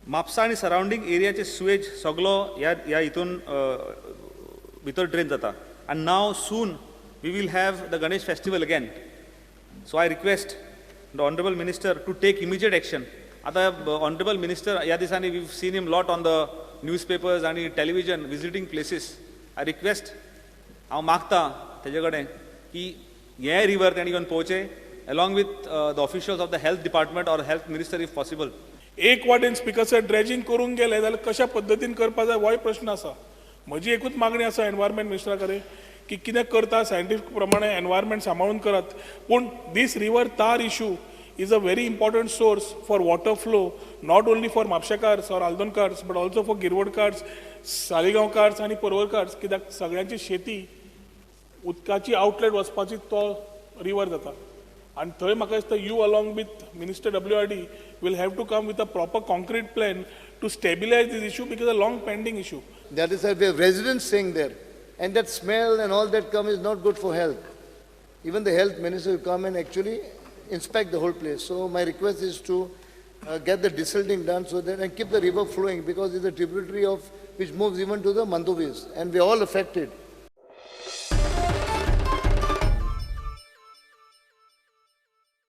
म्हापसा आनी surrounding एरियाचे sewage सगलो ह्या ह्या हितून भितर ड्रेन जाता आनी now soon we will have the Ganesh festival again. So I request the honourable minister to take immediate action. आतां ऑनरेबल मिनिस्टर ह्या दिसांनी we seen him lot on the newspapers आनी television visiting places. I request, हांव मागता तेजे कडेन की हे रिवर तेणी येवन पळोवचें along with the officials of the health department or health minister if possible. एक वाटेन स्पिकर सर, ड्रेजिंग करूंक गेले जाल्यार कशा पद्दतीन करपा जाय होय प्रश्न आसा. म्हजी एकूच मागणी आसा एनवायरमेंट मिनिस्टरा कडेन की कितें करता सायंटिफीक प्रमाणे एनवायरमेंट सांबाळून करात, पूण this river Tar issue is a very important source for water flow, not only for म्हापशेकार्स or आल्दोनकार्स but also for गिरवडकार्स, सालिगांवकार्स आनी पर्वरकार्स, कित्याक सगळ्यांची शेती उदकाची आउटलेट वचपाची तो रिवर जाता. आनी थंय म्हाका दिसता you along with Minister WRD will have to come with a proper concrete plan to stabilize this issue, because a long pending issue. That is why we have residents staying there. And that smell and all that come is not good for health. Even the health minister will come and actually inspect the whole place. So my request is to get the desilting done so that and keep the river flowing, because it's a tributary of which moves even to the Mandovis, and we are all affected.